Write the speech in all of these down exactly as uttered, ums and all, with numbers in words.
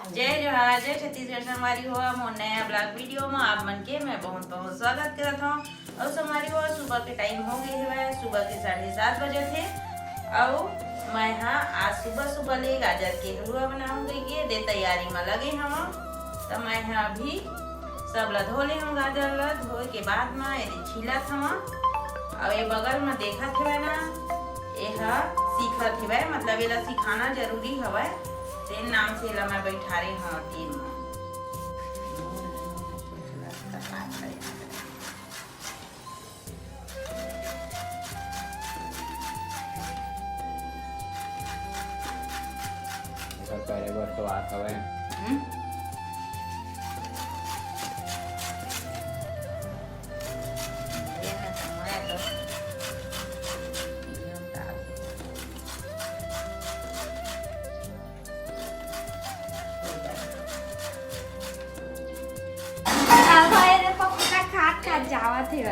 जय जोहार, जय छत्तीसगढ़। संगवारी हो, मोर नया vlog video म आप मन के मैं बहुत बहुत स्वागत करत हूँ। और संगवारी हो, सुबह के time हो गए हवय, सुबह के साढ़े सात बजे थे। और मैं हा आज सुबह सुबह ले गाजर के हलवा बनाऊं कहिके दे तैयारी म लगे हवं। तो मैं हा अभी सब ला धो ले हूँ, गाजर ला धोए के बाद म एदे छीलत हवं। और ये बगल म देखत हवय ना, एहा सीखत हवय, मतलब एला सिखाना जरूरी हवय। तेन नाम से एला मैं बैठारे हवं तीर म। एकर करे बर तो आत हवय। हम्म? ये ना समय तो ये हम डाल देंगे। अब रे पप्पा खात खात जावत हे।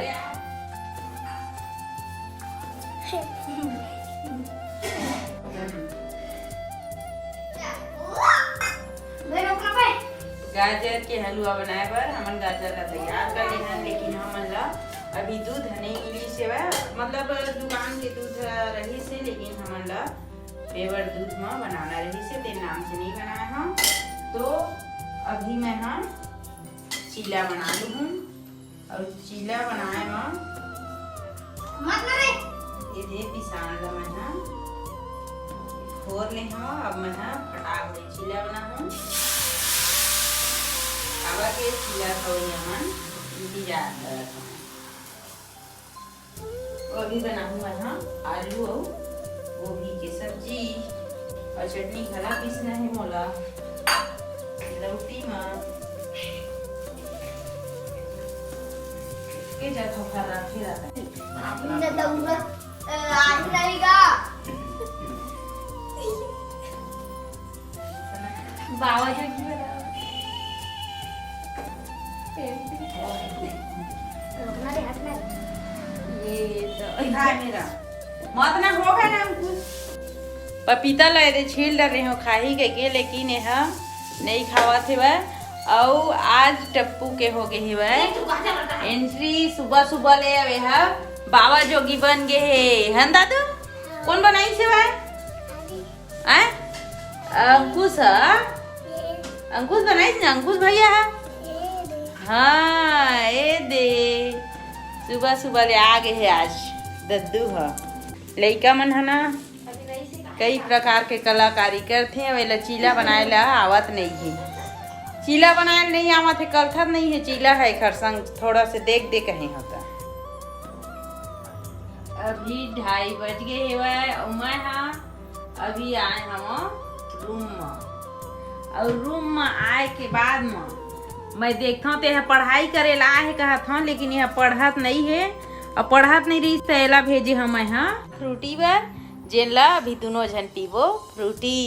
गाजर के हलवा बनाए बर हमन गाजर ला तैयार कर लेहन, लेकिन हमन ला अभी दूध ह नइ मिलिस हेवय, मतलब दुकान के दूध ह रहिस हे, लेकिन हमन ला pure दूध म बनाना रहिस हे, तेन नाम से नइ बनाए हंव। तो अभी मैं ह चीला बना लूहूं, और चीला बनाए म मत ना रे। ये दे पिसान ला मैं ह फोर ले हंव, अब मैं ह फटाक ले चीला बनाहूं। काबर के चीला खवइया मन इंतजार करत हवय। अभी बनाहूं मैं ह आलू अउ गोभी के सब्जी, अउ चटनी घला पीसना हे मोला लौटी म। के जात हो खा रहा, फिर आता है। आपने दौरा, अ, आज नहीं गा। बाबा जोगी बना। ये तो दिखा मेरा। मत ना हो गया ना कुछ। पपीता ला एदे छील डरे हो खाही कहिके, लेकिन एहा नइ खावत हेवय। अउ आज टप्पू के हो गे हेवय entry, सुबह सुबह ले अब एहा बाबा जोगी बन गे हे, हन दादू? कोन बनाइस हेवय? आय? अंकुश ह? अंकुश बनाइस ना, अंकुश भैया ह? हाँ, ए दे। सुबह सुबह ले आ गे हे आज दद्दू ह। लइका मन ह ना कई प्रकार के कलाकारी करथे, अउ एला चीला बनाए ला आवत नइ हे। चीला बनाए ला नइ आवत हे, कलथत नइ हे, चीला ह एखर संग थोड़ा से देख दे कहे होता। अभी ढाई बज गे हेवय, अउ मैं हा अभी आए हवं रूम म, अउ रूम म आए के बाद म मैं देखथंव, तेहा पढ़ाई करे ला आए हे कहत हंव, लेकिन एहा पढ़त नइ हे, अउ पढ़त नइ रहिस त एला भेजे हंव मैं हा फ्रूटी बर, जेन ला अभी दुनों झन पीबो फ्रूटी।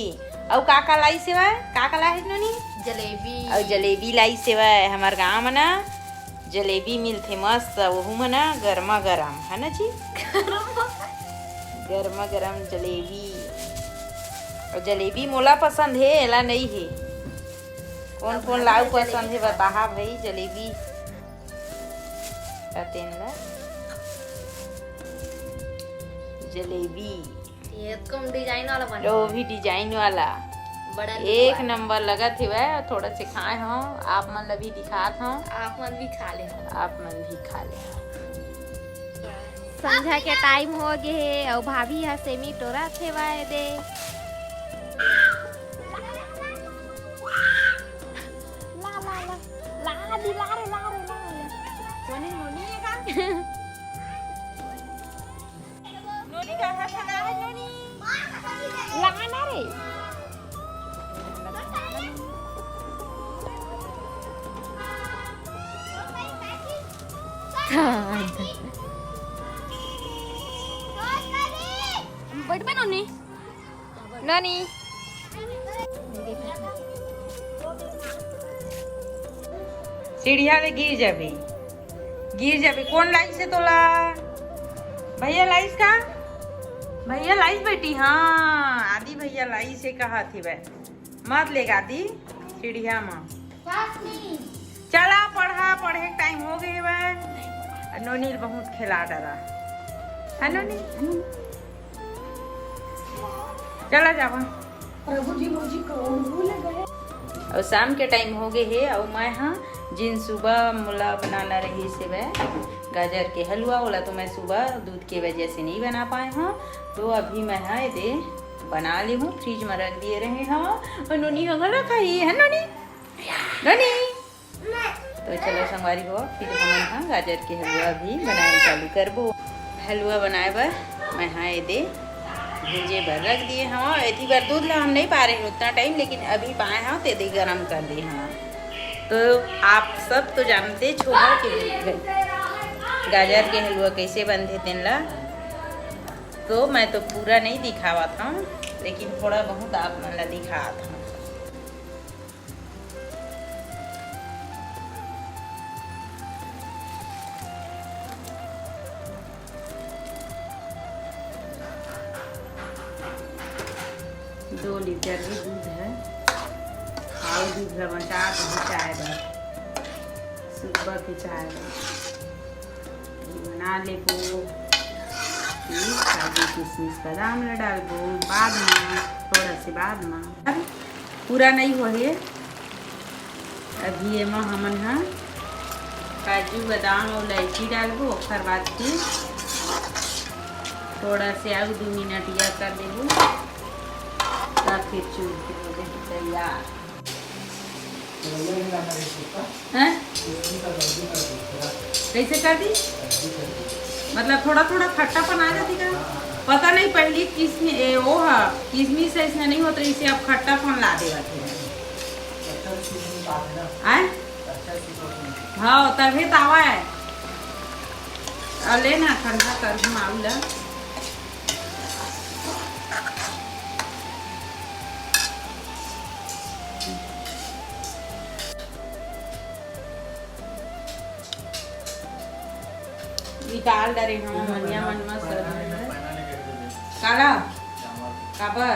अउ का का लाइस हेवय? का का लाइस नोनी? जलेबी। अउ जलेबी लाइस हेवय, हमर गांव म ना जलेबी मिलथे मस्त, वहू म ना गरमा गरम, है ना जी? गरमा गरम जलेबी। अउ जलेबी मोला पसंद हे, एला नइ हे। कोन कोन ला अउ पसंद हे बताहा भाई जलेबी। का तेन ला जलेबी। ये कम design वाला बने। वो भी design वाला। बड़ा एक look वाला। नंबर लगत हेवय। थोड़ा से खाए हंव, आप मन ला भी दिखात हंव। आप मन भी खा ले। आप मन भी खा ले। संझा के time हो गे हे, अउ भाभी ह सेमी टोरत हेवय दे। ला, ला, ला। ला, दी, ला रे, ला रे, ला रे। नोनी, नोनी हे का? नोनी कहाँ खड़ा है, नोनी? ला ना रे। बैठ बे नोनी। नोनी। सीढ़िया ले गिर जाबे, गिर जाबे। कोन लाइस हे तोला? भैया लाइस का? भैया लाइस बेटी? हाँ, आदि भैया लाइस हे, कहा थी वह। मत लेगा आदि। चिड़िया म। चला पढ़ा, पढ़े के टाइम हो गए बा। नोनी ल बहुत खेला डरा है नोनी। चला जावा। प्रभु जी, भौजी कौन भूल गए। और शाम के टाइम हो गए हे, और मैं हाँ जिन सुबह मोला बनाना रही से वह गाजर के हलवा, ओला तो मैं सुबह दूध के वजह से नहीं बना पाए हूँ। तो अभी मैं हाँ ये दे बना ली हूँ, फ्रिज में रख दिए रहे हूँ। और नोनी हो गला खाई है नोनी, नोनी। तो चलो संगवारी हो, फिर हमन हाँ गाजर के हलवा भी बनाए चालू करबो। हलवा बनाए बर मैं हाँ ये दे भूंजे बर रख दिए हूँ। एती बर दूध ला हम नहीं पा रहे हैं उतना टाइम, लेकिन अभी पाए हूँ तो ये दे गरम कर दिए हूँ। तो आप सब तो जानते छोहा के गाजर के हलवा कैसे बनते तेन ला। तो मैं तो पूरा नहीं दिखावत हूँ, लेकिन थोड़ा बहुत आप मन ला दिखात हूँ। दो लीटर भी दूध है, और दूध ला बचा के चाय बर, सुबह के चाय बर ये बना लेबो। फिर काजू, किशमिश, बादाम ला डालबो बाद में, थोड़ा से बाद में। अब पूरा नहीं हो हे, अभी एमा हमन ह काजू, बादाम और इलायची डालबो। ओकर बाद फिर थोड़ा से अउ दू मिनट या कर देबो, तब फिर चूर के हो जाही तैयार। हैं? कैसे कर दी? मतलब थोड़ा थोड़ा खट्टापन आ जाती का? पता नहीं, पहली किसने ए, वो हा, किसमिस ऐसने नहीं होत रहिसे, अब खट्टापन ला देवत हे। आय? हाँ, तभे तो आवा है। अउ ले ना, ठंडा कर हम आऊ ला। निकाल डरे हम मनिया मन में सब। काला? काबर?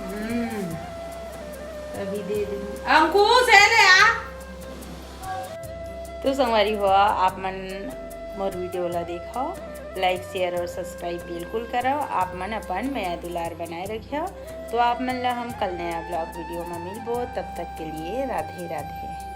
हम्म, तभी दे दे। अंकुश, ए ले आ। तो संगवारी हो, आप मन मोर वीडियो ला देखो, लाइक, शेयर और सब्सक्राइब बिल्कुल करो। आप मन अपन मया दुलार बनाए रखियो। तो आप मन ला हम कल नया ब्लॉग वीडियो में मिलबो। तब तक के लिए राधे राधे।